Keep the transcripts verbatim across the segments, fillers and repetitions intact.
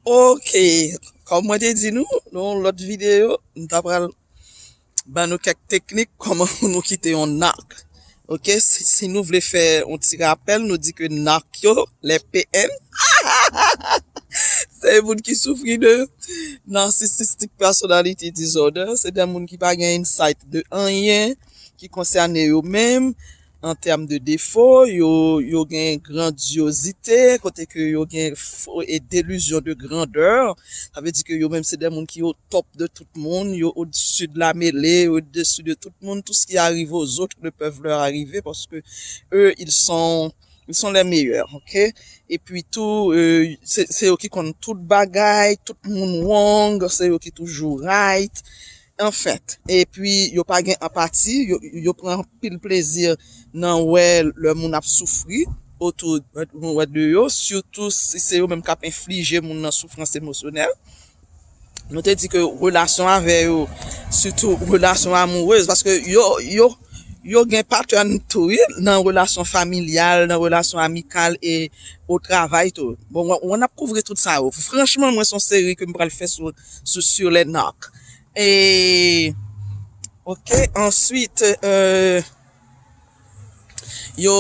Ok, kòm mwen te di nou nan yon lòt videyo, m ta pral ban nou kèk teknik kòman pou nou kite yon narc. Ok, si, si nou vle fè yon ti rapèl, nou di ke narc yo, les P N, se moun ki soufri de narcissistic personality disorder, se de moun ki pa gen insight de anyen ki konsène yo menm, an tèm de defo, yo, yo gen grandyozite, kote ke yo gen fo e delizyon de grandè. Sa vle di ke yo menm se de moun ki au top de tout moun, yo au-dessus de la mêlée, au-dessus de tout moun. Tout ce qui arrive aux autres ne peuvent leur arriver parce que eux, ils sont, ils sont les meilleurs, ok? Epi tou, euh, se, se yo ki konn tout bagay, tout moun wrong, se yo ki toujou right. Anfèt, epi yo pa gen anpati, yo, yo pran anpil plezi nan wè lè moun ap soufri otou, wè de yo, sitou si se yo menm k ap enflije moun nan soufrans emosyonèl. Nou te di ke relasyon avè yo, sitou relasyon amourez, paske yo, yo, yo gen pattern tou, wi, nan relasyon familyal, nan relasyon amikal e o travay tou. Bon, w, w ap kouvri tout sa yo. Franchman, mwen se yon seri ke m pral fè sou, sou, sur les narcs. E, ok, answit, euh, yo,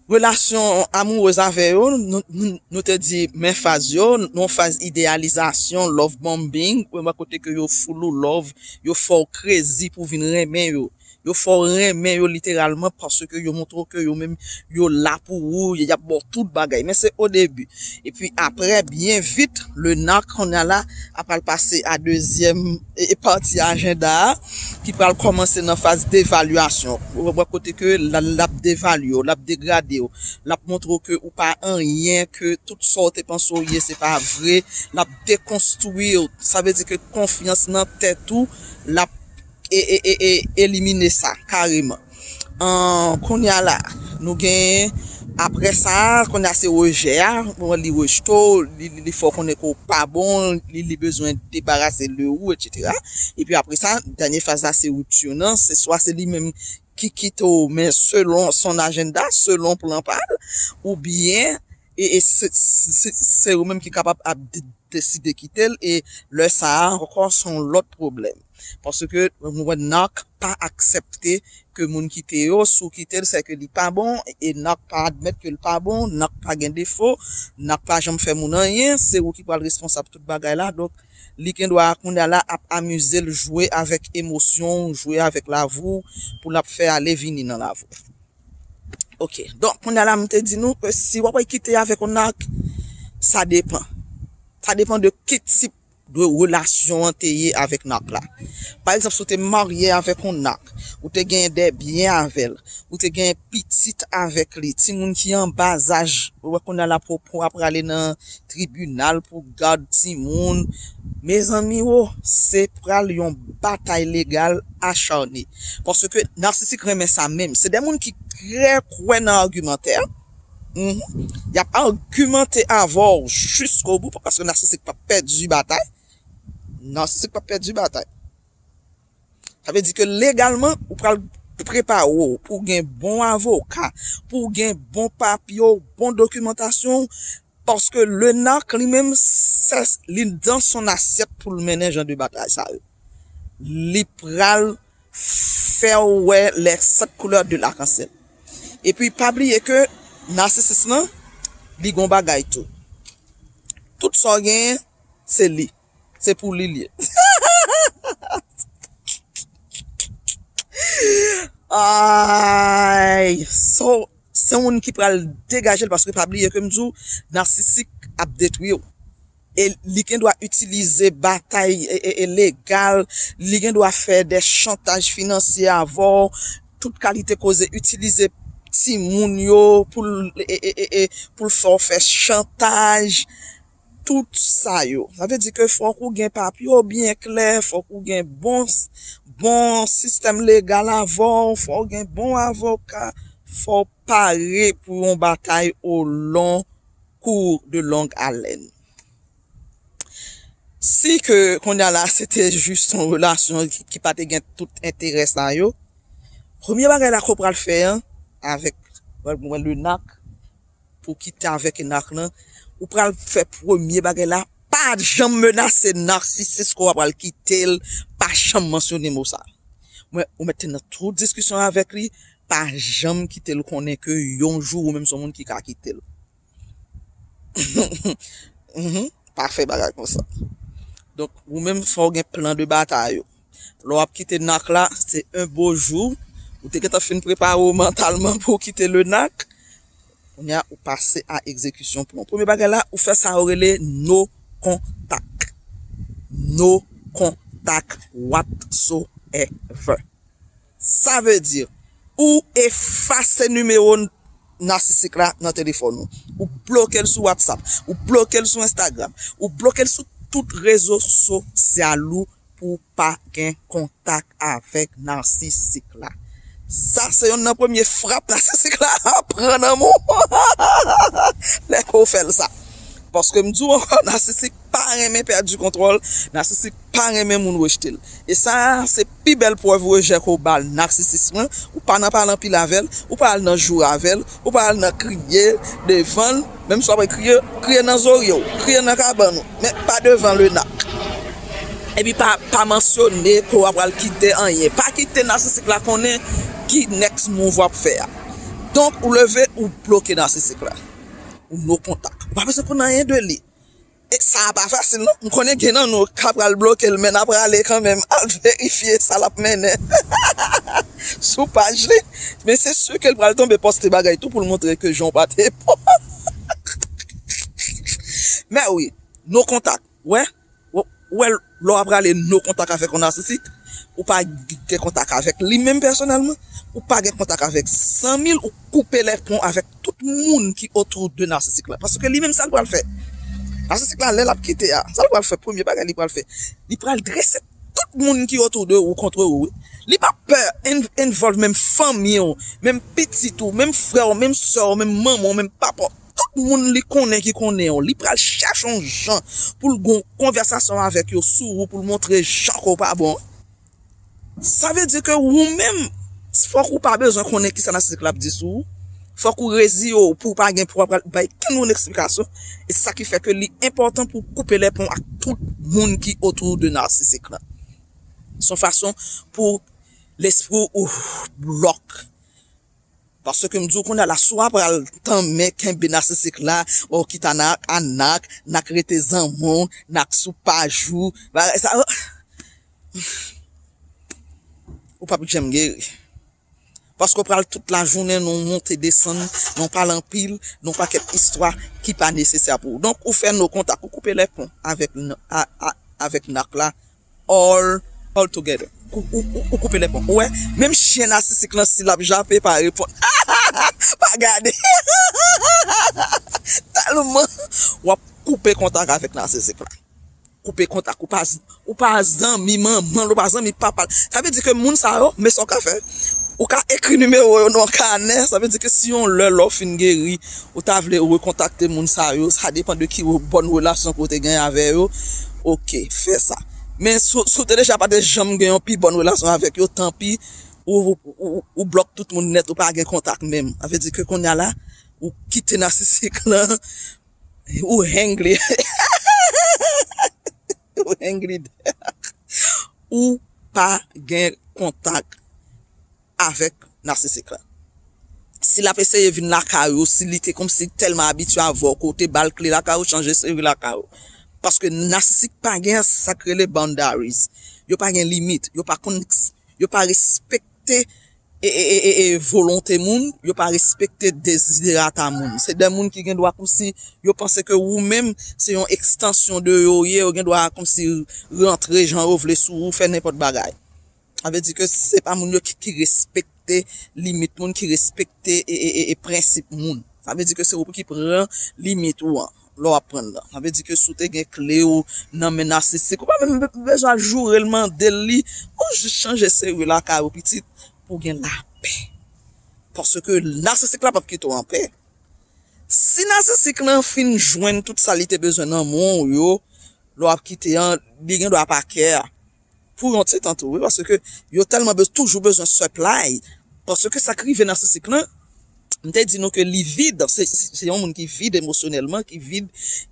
relasyon amourez avè yo, nou, nou, nou te di men faz yo, yon faz ideyalizasyon, love bombing, kote ke yo full ou love, yo fè w crazy pou vin renmen yo. Yo fè w renmen yo literalman paske yo montre w ke yo menm yo la pou ou, y ap ba w tout bagay. Men se o debi. Epi apre, byen vit, le narc kounye a la ap al pase a dezyèm e, e pati ajanda a, ki pral kòmanse nan faz devalyasyon. Ou wè kote ke l, l ap devalye w, l ap degrade w, l ap montre w ke ou pa anyen, ke tout sa w te panse w ye, se pa vre, l ap dekonstwi w. Sa vle di ke konfyans nan tèt ou, l ap e, e, e, e elimine sa kareman. An, kounye a la, nou gen, apre sa, kounye a se rejè a, bon, li rejte w, li, li, li fè w konnen ke w pa bon, li, li bezwen debarase l de ou, etsetera. Epi apre sa, dènye faz la se rupture nan, se swa se li menm ki kite w, men selon son ajanda, selon plan pa l, oubyen, e, e se, se, se ou menm ki kapab ap de-, deside kite l, e lè sa a ankò se yon lòt pwoblèm. Paske nou wè narc pa aksepte ke moun kite yo, si w kite l, se ke li pa bon, e narc pa admèt ke l pa bon, narc pa gen defo, narc pa janm fè moun anyen, se ou ki pral responsab tout bagay la, donk li gen dwa kounye a la ap amize l, jwe avèk emosyon w, jwe avèk lavi w, pou l ap fè ale vini nan lavi w. Ok, donk kounye a la m te di nou ke si w ap kite avèk yon narc, sa depann. Sa depann de ki tip de relasyon an te ye avèk narc la. Pa egzanp, si w te marye avèk yon narc, ou te gen de byen avè l, ou te gen pitit avèk li, timoun ki an ba zaj, ou wè kounye a la pou, pou w ap prale nan tribinal pou gad timoun. Mezanmi wo, se pral yon batay legal acharne. Paske narsisik renmen sa menm. Se de moun ki trè kwè nan agimantè. Mhm. Y ap agimante avè w jiskobou, paske narsisik p ap pèdi batay. Narsisik p ap pèdi batay. Sa vle di ke legalman, ou pral prepare w pou w gen bon avoka, pou w gen bon papye w, bon dokimantasyon w, paske le narc li menm, se, li dans son assiette pou l mennen jan de batay sa yo. Li pral fè w wè les sept couleurs de l'arc-en-ciel. Epi pa bliye ke narsisis lan, li gon bagay tou. Tout sa w genyen, se li. Se pou li l ye. Ay, so, se yon moun ki pral degaje l, paske pa bliye ke m di w, narsisik ap detwi w. E li gen dwa itilize batay e, e, e legal, li gen dwa fè de chantaj finansye avè w, tout kalite koze, itilize timoun yo pou l, e, e, e, e, pou l fè w fè chantaj, tout sa yo. Sa vle di ke fòk ou gen papye w byen klè, fòk ou gen bon, bon sistèm legal avè w, fòk ou gen bon avoka, fòk ou pare pou yon batay au long cours de longue haleine. Si ke kounye a la, se te jis yon relasyon ki, ki pa te gen tout enterè sa yo, premye bagay la ke w pral fè an, avèk, mwen, mwen, le narc, pou w kite avèk nark lan, ou pral fè premye bagay la, pa janm menase narsisis ke w pral kite l, pa janm mansyone mo sa. Mwen, ou mèt te nan tout diskisyon avèk li, pa janm kite l konnen ke yon jou ou menm se yon moun ki ka kite l. Mhm. Pa fè bagay konsa. Donk, ou menm fò w gen plan de batay ou. Lè w ap kite nark la, se yon bo jou, ou te gentan fin prepare w mantalman pou w kite le nark. Kounye a, ou pase a egzekisyon plan. Premye bagay la, ou fè sa yo rele no contact. No contact whatsoever. Sa vle di, ou efase nimewo nasisik la nan telefòn ou. Ou bloke l sou WhatsApp, ou bloke l sou Instagram, ou bloke l sou tout rezo sosyal ou pou w pa gen kontak avèk nasisik la. Sa se yonn nan premye frap nasisik la ap pran nan men w. Lè ke w fè l sa. Paske m di w ankò, nasisik pa renmen pèdi kontwòl, nasisik pa renmen moun rejte l. E sa a, se pi bèl prèv rejè ke w ba l, nasisis lan, ou pa nan pale anpil avè l, ou pa al nan joure avè l, ou pa al nan kriye devan l, menm si w ap kriye, kriye nan zòrye w, kriye nan kabann ou, men pa devan le nark. Epi pa, pa mansyone ke w ap pral kite anyen. Pa kite nasisik la konnen ki next move w ap fè a. Donk, ou leve, ou bloke nasisik la. Ou no kontak. Ou pa bezwen konn anyen de li. E sa a pa fasil non. M konnen gen nan nou k ap pral bloke l, men n ap prale kanmenm al verifye sa l ap mennen sou paj li. Men se si ke l pral tonbe poste bagay tou pou l montre ke jan w pa te bon. Men wi, no kontak. Wè, wè, wè, lè w ap prale no kontak avèk yon nasisik, ou pa gen kontak avèk li menm pèsonèlman, ou pa gen kontak avèk zanmi l, ou koupe lè pon avèk tout moun ki otou de nasisik la. Paske li menm, sa l pral fè? Nasisik la, lè l ap kite a, sa l pral fè? Premye bagay li pral fè, li pral drese tout moun ki otou de ou kont ou, wi. Li p ap pè en-, envolve menm fanmi w, menm pitit ou, menm frè w, menm sè w, menm manman w, menm papa w. Tout moun li konnen ki konnen w, li pral chèche yon jan pou l gen yon konvèsasyon avèk yo sou ou, pou l montre jan ke w pa bon. Sa vle di ke ou menm, fòk ou pa bezwen konnen kisa nasisik la ap di sou ou. Fòk ou reziye w pou w pa gen pou w ap pral bay kenn moun eksplikasyon. E se sa ki fè ke li enpòtan pou w koupe lè pon ak tout moun ki otou de nasisik la. Se yon fason pou lespri ou blòk. Paske m di w kounye a la, si w ap pral tanmen kenbe nasisik la, o kita nak, a nak, nak rete zanmi w, nak sou paj ou, bagay sa yo, ou p ap janm geri. Paske w pral tout lajounen nan yon monte desann, nan yon pale anpil, nan yon pakèt istwa ki pa nesesè pou ou. Donk, ou fè no kontak, ou koupe lè pon avèk n-, a, a, avèk nak la, all, all together. Ou, ou, ou, ou koupe lè pon. Ou wè, menm chen nasisik lan, si l ap jape, pa reponn. Pa gade. Tèlman w ap koupe kontak avèk nasisik la. Koupe kontak. Ou pa z-, ou pa zanmi manman l, ou pa zanmi papa l. Sa vle di ke moun sa yo, men sa w ka fè. Ou ka ekri nimewo yo nan yon kanè. Sa vle di ke si yon lè, lè w fin geri, ou ta vle rekontakte moun sa yo, sa depann de ki re-, bòn relasyon ke w te gen avè yo. Oke, fè sa. Men si w, si w te deja pa te janm gen yon pi bòn relasyon avèk yo, tanpi, ou, ou, ou, ou blòk tout moun nèt, ou pa gen kontak menm. Sa vle di ke kounye a la, ou kite nasisik lan, ou hang li. Ou hang li. Ou pa gen kontak avèk nasisik la. Si l ap eseye vin lakay ou, si li te kòmsi tèlman abitye avè w, ke w te ba l kle lakay ou, chanje seri lakay ou. Paske nasisik pa gen sa k rele boundaries. Yo pa gen limit. Yo pa konn, yo pa respekte e, e, e, e, e volonte moun, yo pa respekte deziderata moun. Se de moun ki gen dwa kòmsi yo panse ke ou menm se yon ekstansyon de yo ye, yo gen dwa kòmsi rantre jan yo vle sou ou, fè nenpòt bagay. Sa vle di ke se pa moun yo ki, ki respekte limit moun, ki respekte e, e, e, e prensip moun. Sa vle di ke se ou ki pran limit ou an, lè w ap pran l lan. Sa vle di ke si w te gen kle ou nan men nasisik, ou pa menm be-, bezwen al joure l, mande l li, ou jis chanje seri lakay ou pitit pou w gen lapè. Paske nasisik la p ap kite w anpè. Si nasisik lan fin jwenn tout sa li te bezwen nan men w yo, lè w ap kite an, li gen dwa pa care pou yon ti tan tou, wi, paske yo tèlman bez-, toujou bezwen supply. Paske sa k rive nasisik lan, M te di nou ke li vid, se, se yon moun ki vid emosyonèlman, ki vid,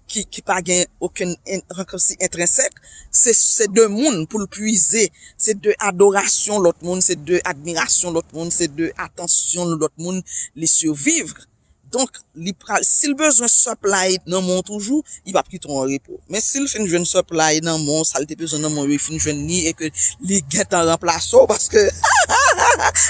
ki, ki pa gen okenn en-, kòmsi entrensèk. Se, se de moun pou l pwize, se de adorasyon lòt moun, se de admirasyon lòt moun, se de atansyon lòt moun li siviv. Donk, li pral, si l bezwen supply nan men w toujou, li p ap kite w an repo. Men si l fin jwenn supply nan men w, sa l te bezwen nan men w yo, li fin jwenn li e ke li gentan ranplase w, paske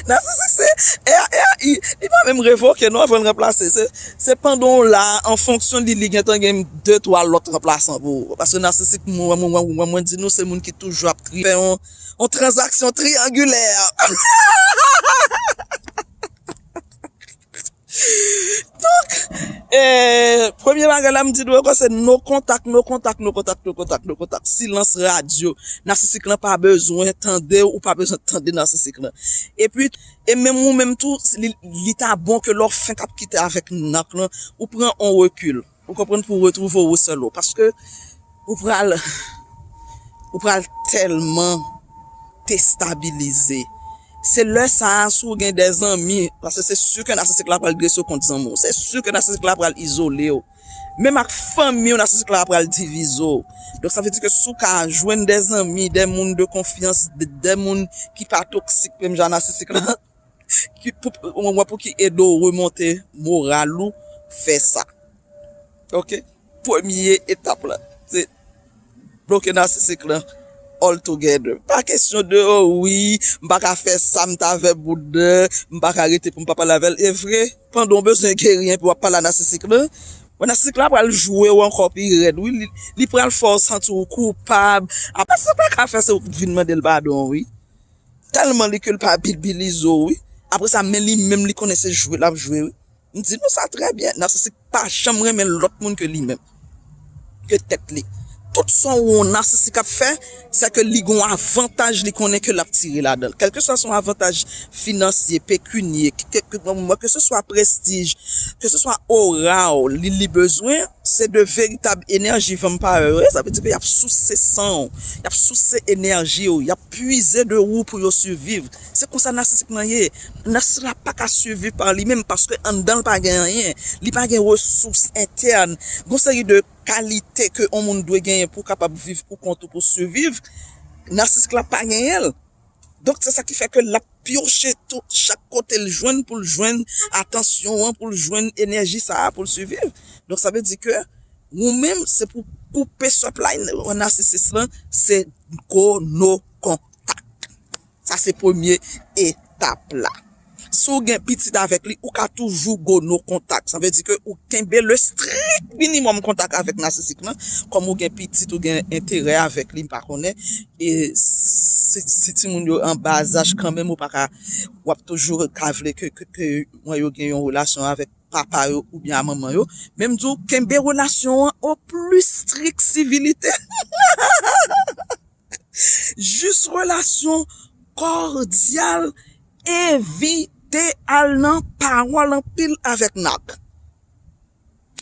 nasisik se R R I, li pa menm revoke non avan l ranplase. Se, se pandan w la, an fonksyon li, li gentan gen de, twa lòt ranplasan pou ou. Paske nasisik, mwen, mwen, mwen, mwen, mwen di nou, se moun ki toujou ap tri-, fè yon, yon tranzaksyon triyangilè. Donk, eh, premye bagay la m di nou ankò se no kontak, no kontak, no kontak, no kontak, no kontak. Silans radyo. Nasisik lan pa bezwen tande w, ou pa bezwen tande nasisik lan. Epi, e menm ou menm tou, li, li ta bon ke lè w fenk ap kite avèk nak lan, ou pran on rekil. Ou konprann, pou w retwouve w sèl ou. Paske ou pral, ou pral tèlman destabilize. Se lè sa a, si w gen de zanmi, paske se si ke nasisik la pral drese w kont zanmi w. Se si ke nasisik la pral izole w. Menm ak fanmi w, nasisik la pral divize w. Donk, sa vle di ke si w ka jwenn de zanmi, de moun de konfyans, de, de moun ki pa toksik, menm jan nasisik la, ki, pou, pou, mwen, pou ki ede w remonte moral ou, fè sa. Ok? Premye etap la, se bloke nasisik lan all together. Pa kesyon de, oh wi, m pa ka fè sa, m ta vè boudè, m pa ka rete pou m pa pale avè l. E vre, pandan w bezwen geri enpe, w ap pale a nasisik lan, bon, nasisik la pral jwe w ankò pi rèd, wi. Li, li pral fè w santi w koupab. Apre sa, pa ka fè se ou k vin mande l padon, wi. Tèlman li kilpabilize w, wi. Apre sa, men li menm, li konnen se jwe l ap jwe, wi. M di nou sa trè byen, nasisik pa janm renmen lòt moun ke li menm, ke tèt li. Tout sa yon nasisik ap fè, se ke li gon avantaj li konnen ke l ap tire ladan l. Kèlkeswa se yon avantaj finansye, pekinye, ke, ke, ke, ke se swa prestij, ke se swa ora w, li, li bezwen, se de veritab enèji vampire yo ye. Sa vle di ke y ap souse san w, y ap souse enèji w, y ap pwize de ou pou yo siviv. Se konsa nasisik lan ye. Nasisik la pa ka siviv pa li menm, paske anndan l pa gen anyen. Li pa gen resous entèn. Gon seri de kalite ke yon moun dwe genyen pou kapab viv pou kont ou, pou siviv. Nasisik la pa genyen l. Donk, se sa ki fè ke l ap pyoche tout, chak kote l jwenn pou l jwenn atansyon an, pou l jwenn enèji sa a, pou l siviv. Donk, sa vle di ke ou menm, se pou koupe supply nasisis lan, se go no kontak. Sa se premye etap la. Si w gen pitit avèk li, ou ka toujou go no kontak. Sa vle di ke ou kenbe le strict minimum kontak avèk nasisik lan. Kòm ou gen pitit, ou gen enterè avèk li, m pa konnen. E si, si timoun yo an ba zaj kanmenm, ou pa ka, w ap toujou ka vle ke, ke, ke mwen yo gen yon relasyon avèk papa yo oubyen a manman yo. Men m di w, kenbe relasyon an o pli strik sivilite. Jis relasyon kòdyal, evite al nan pawòl anpil avèk nak.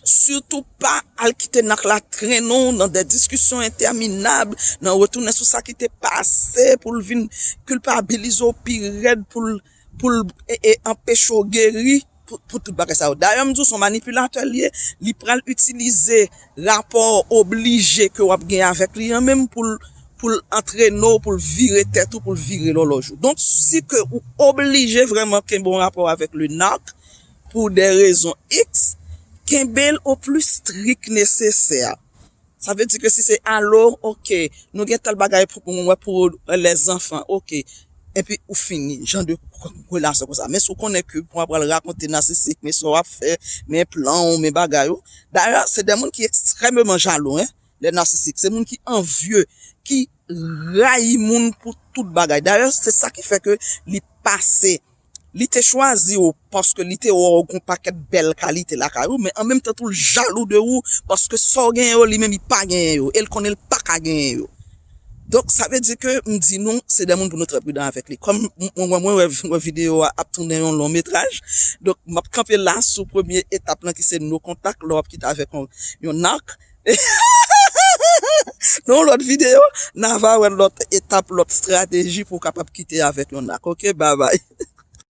Sitou pa al kite nak la trennen w nan de diskisyon entèminab, nan retounen sou sa ki te pase pou l vin kilpabilize w pi rèd, pou l, pou l, e, e, anpeche w geri pou, pou tout bagay sa yo. Dayè, m di w, se yon manipilatè l ye, li pral itilize rapò oblije ke w ap gen avèk li an menm pou l, pou l antrene w, pou l vire tèt ou, pou l vire lòlòj ou. Donk, si ke ou oblije vrèman kenbe yon rapò avèk le nak, pou de rezon X, kenbe l o pli strik nesesè. Sa vle di ke si se alo, ok, nou gen tèl bagay pou, pou, pou les enfants, ok. Epi ou fini, jan de relasyon konsa. Men si w konnen ke pou w ap pral rakonte nasisik, men sa w ap fè, men plan w, men bagay ou. Dayè, se de moun ki ekstrèmeman jalou, en, les narcissiques. Se moun ki anvye, ki rayi moun pou tout bagay. Dayè, se sa ki fè ke li pase. Li te chwazi w paske li te wè w gon pakèt bèl kalite lakay ou, men an menm tan tou l jalou de ou paske sa w genyen yo, li menm li pa genyen yo, e l konnen l pa ka genyen yo. Donk, sa vle di ke m di nou, se de moun pou nou trè pridan avèk li. Kòm m, mwen, mwen, mwen wè, wè videyo a ap tounen yon long metraj, donk, m ap kanpe la sou premye etap lan ki se no kontak, lè w ap kite avèk yon, yon nak. Nan yon lòt videyo, n a va wè lòt etap, lòt estrateji pou w kapab kite avèk yon nak. Ok, babay.